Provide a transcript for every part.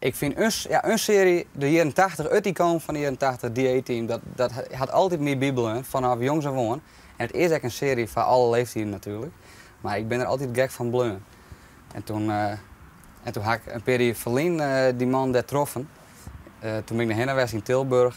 Ik fyn in, ja, in searje, de jierren 80, it ikoan fan de jierren 80, The A-Team, dat, dat hat altyd my bybleaun, fanôf jongs af oan. En it is ek in searje foar alle leeftiden natuerlik. Mar ik bin der altyd gek fan bleaun. En toen, en toen ha ik in pear jier ferlyn dy man dêr troffen. Toen bin ik nei hinne west yn Tilburg.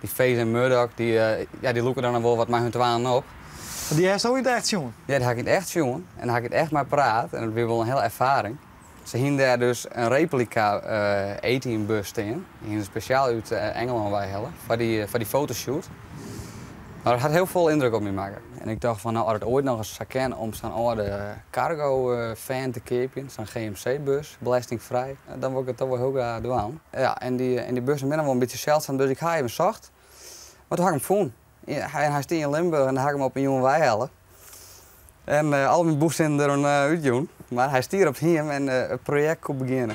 Dy Feez en Murdoch, dy, ja, dy lûke dan noch wol wat mei hun twaen op. Dy hast al yn it echt sjoen? Ja, dy ha ik yn it echt sjoen. En dêr ha ik yn it echt mei praat. En dat wie wol in hiele erfaring. Se hiene dêr dus in replika A-team-bus stean. Dy hiene se spesjaal út Engelân weihelle foar dy, foar dy fotoshoot. Mar dat hat hiel folle yndruk op my makke. En ik tocht fan, no, as it oait noch ris sa kin om sa'n âlde cargo van te keapjen, sa'n GMC-bus, belestingfrij, dan wol ik it toch wol hiel graach dwaan. Ja, en dy, en dy bussen binne noch wol in bytsje seldsum, dus ik ha even socht. Mar toen ha ik him fûn. En hy stie yn Limburg en dêr ha ik him op in jûn weihelle. En al myn bûssinten deroan útjûn. Mar hy stie op it hiem en it projekt koe begjinne.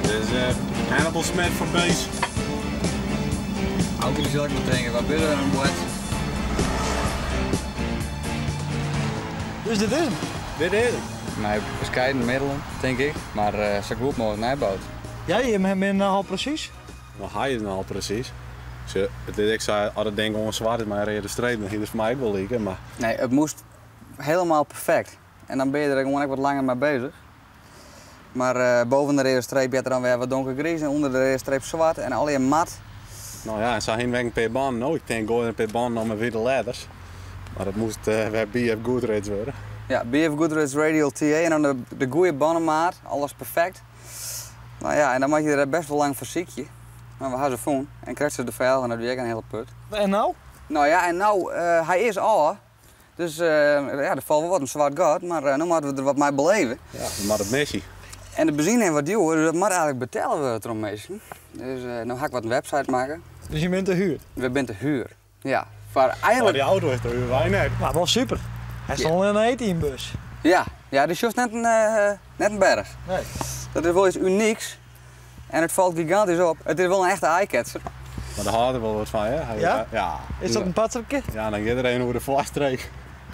Dit is Hannibal Smith foar Bees. Auke die sil ik noch tinke, wat binne der oan board? Dus dit is him? Dit is him. Mei beskeiden middelen, tink ik, mar sa goed mooglik neiboud. Ja, jim binne nochal presys. No, hy is nochal presys. Sjoch, it is ek sa, as it ding gewoan swart is mei in reade streep, dan hie it foar my ek wol like, mar. Nee, it moast helemaal perfekt. En dan binne je der gewoan ek wat langer mei bezich. Mar boven de reade streep heart der dan wer wat donkergriis en ûnder de reade streep swart en allegear mat. No ja, en sa hiene we ek in pear bannen. No, ik tink goai der in pear bannen om mei wite letters. Mar dat moast wer BF Goodrich wurde. Ja, BF Goodrich Radial TA en dan de goede bannemaat, alles perfekt. No ja, en dan moat je der best wol lang foar sykje. Mar we ha se fûn en krekt se de felgen, dat wie ek in hiele put. En no? No ja, en no, hy is ôf. Dus ja, der falt wol wat in swart gat, mar no moatte we der wat mei beleve. Ja, we moatte op missy. En de benzine is wat djoer, dus dat moat eigentlik betelle wurde troch minsken. Dus no ha ik wat in website makke. Dus je binne te huur? We binne te huur, ja. Foar eigentlik. Die auto is te huur, wy net. Mar wol super. Hy is al in A-team-bus. Ja, ja, dy sjochst net in, net in berch. Nee. Dat is wol iets unyks en it falt gigantysk op. It is wol in echte eyecatcher. Mar dêr hâldt er wol wat fan, hè? Ja? Ja. Is dat in patserke? Ja, dan giet er even oer de foarstreek.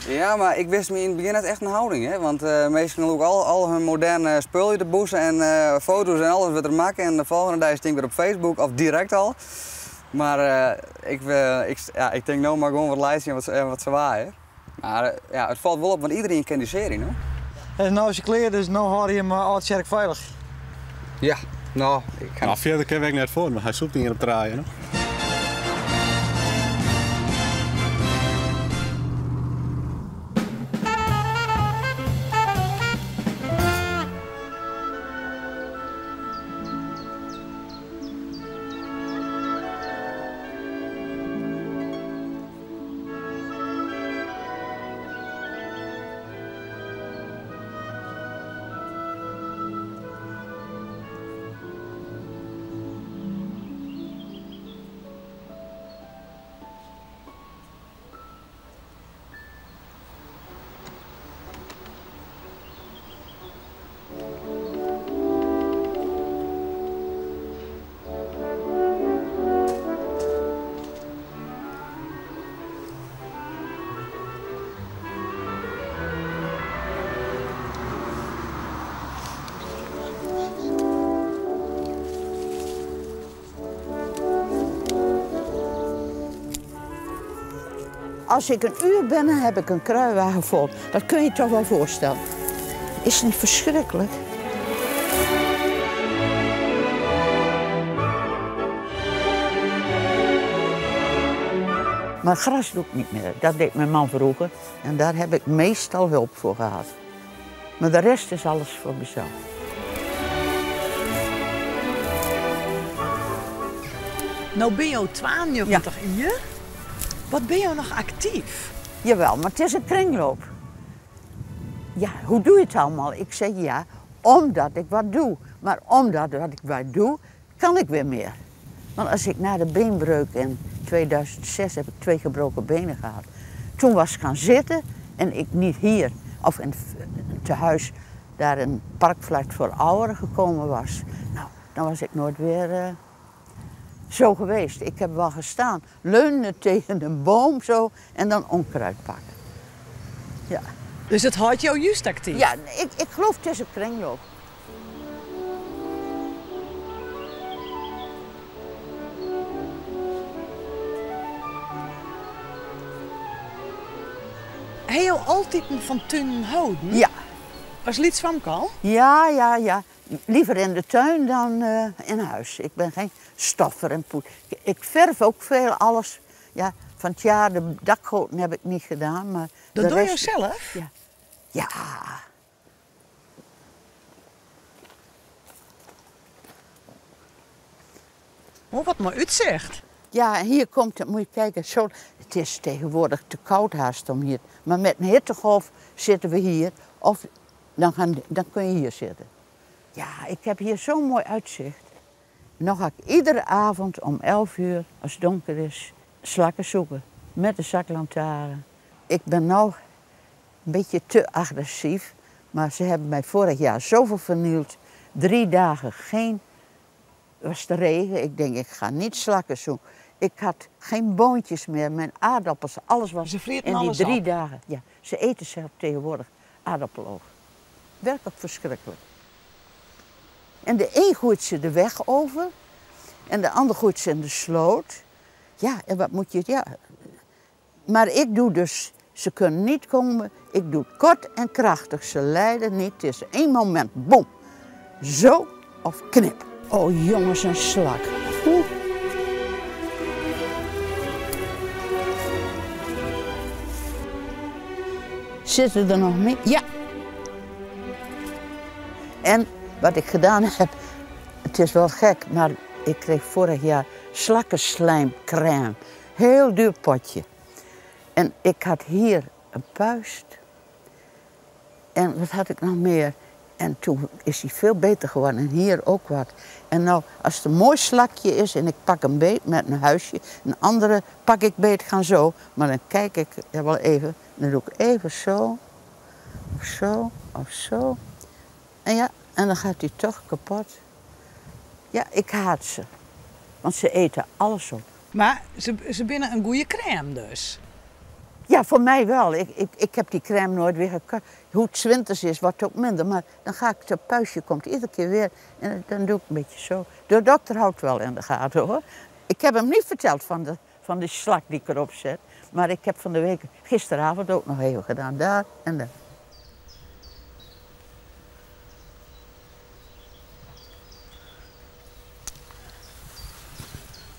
Ja, mar ik wist my yn it begjin net echt in houding, hè? Want minsken lûke al hun moderne spul út de bûse en foto's en alles wurdt der makke en de folgjende dei stean ik wer op Facebook of direkt al. Mar ik, ja, ik tink no mar gewoan wat laitsje en wat swaaie. Mar ja, it falt wol op, want iedereen ken dy searje no. En no is se klear, dus no hâlde je him Aldtsjerk feilich. Ja, no, ik ha. No, fierder kinne we ek net fuort, want hy sûpt ien op trije, no. Als ik een uur ben, dan heb ik een kruiwagen vol. Dat kun je toch wel voorstellen. Is het niet verschrikkelijk? Maar gras doe ik niet meer. Dat deed mijn man vroeger. En daar heb ik meestal hulp voor gehad. Maar de rest is alles voor mezelf. No binne jo 92 jier. Wat binne jo noch aktyf? Jawel, maar het is een kringloop. Ja, hoe doe je het allemaal? Ik zeg ja, omdat ik wat doe. Maar omdat wat ik wat doe, kan ik weer meer. Want als ik na de beenbreuk in 2006 heb ik twee gebroken benen gehad. Toen was ik gaan zitten en ik niet hier of in het tehuis daar een parkflat voor ouderen gekomen was. Nou, dan was ik nooit weer zo geweest. Ik heb wel gestaan, leunen tegen een boom zo en dan onkruid pakken. Ja. Dus it hâldt jo júst aktyf? Ja, ik geloof het is een kringloop. Ha jo altiten fan tunen holden? Ja. As lyts famke al? Ja, ja, ja. Liever in de tuin dan in huis. Ik ben geen stoffer en poet. Ik verf ook veel alles. Ja, van het jaar de dakgoten heb ik niet gedaan. Maar Dat de doe je rest zelf? Ja. Ja. Oh, wat moai útsicht. Ja, en hier komt het, moet je kijken. Zo, het is tegenwoordig te koud haast om hier. Maar met een hittegolf zitten we hier. Of dan kun je hier zitten. Ja, ik heb hier zo'n mooi uitzicht. Nog ga ik iedere avond om 11 uur, als het donker is, slakken zoeken. Met de zaklantaarn. Ik ben nou een beetje te agressief. Maar ze hebben mij vorig jaar zoveel vernield. 3 dagen geen... was de regen. Ik denk, ik ga niet slakken zoeken. Ik had geen boontjes meer, mijn aardappels, alles was Ze vreten in die alles 3 op. dagen. Ja, ze eten zelf tegenwoordig aardappeloog. Werkelijk verschrikkelijk. En de een gooit ze de weg over en de ander gooit ze in de sloot. Ja, en wat moet je... Ja. Maar ik doe dus, ze kunnen niet komen, ik doe het kort en krachtig. Ze lijden niet, het is één moment, boem. Zo of knip. Oh jongens, een slak. Oeh. Zitten er nog meer? Ja. En wat ik gedaan heb, het is wel gek, maar ik kreeg vorig jaar slakkenslijmcrème. Heel duur potje. En ik had hier een puist. En wat had ik nog meer? En toen is hij veel beter geworden. En hier ook wat. En nou, als het een mooi slakje is en ik pak een beet met een huisje, een andere pak ik beet gaan zo. Maar dan kijk ik ja, wel even. Dan doe ik even zo, of zo, of zo. En dan gaat hij toch kapot. Ja, ik haat ze. Want ze eten alles op. Maar ze binnen een goede crème dus? Ja, voor mij wel. Ik heb die crème nooit weer gekocht. Hoe het 's winters is, wordt het ook minder. Maar dan ga ik, dat puistje komt iedere keer weer. En dan doe ik een beetje zo. De dokter houdt wel in de gaten, hoor. Ik heb hem niet verteld van de slak die ik erop zet. Maar ik heb van de week, gisteravond ook nog even gedaan. Daar en daar.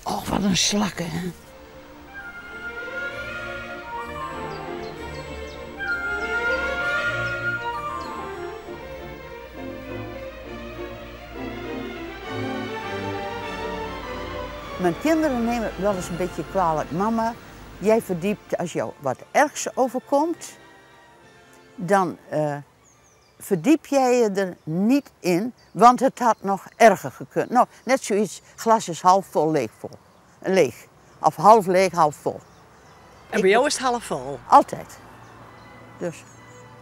Oh, wat een slak, hè. Mijn kinderen nemen het wel eens een beetje kwalijk. Mama, jij verdiept als jou wat ergs overkomt, dan verdiep jij je er niet in, want het had nog erger gekund. Nou, net zoiets, glas is half vol, leeg vol. Leeg. Of half leeg, half vol. En bij jou is het half vol? Altijd. Dus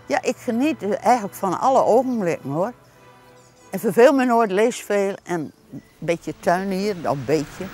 ja, ik geniet eigenlijk van alle ogenblikken, hoor. En verveel me nooit, lees veel en een beetje tuin hier, nou een beetje.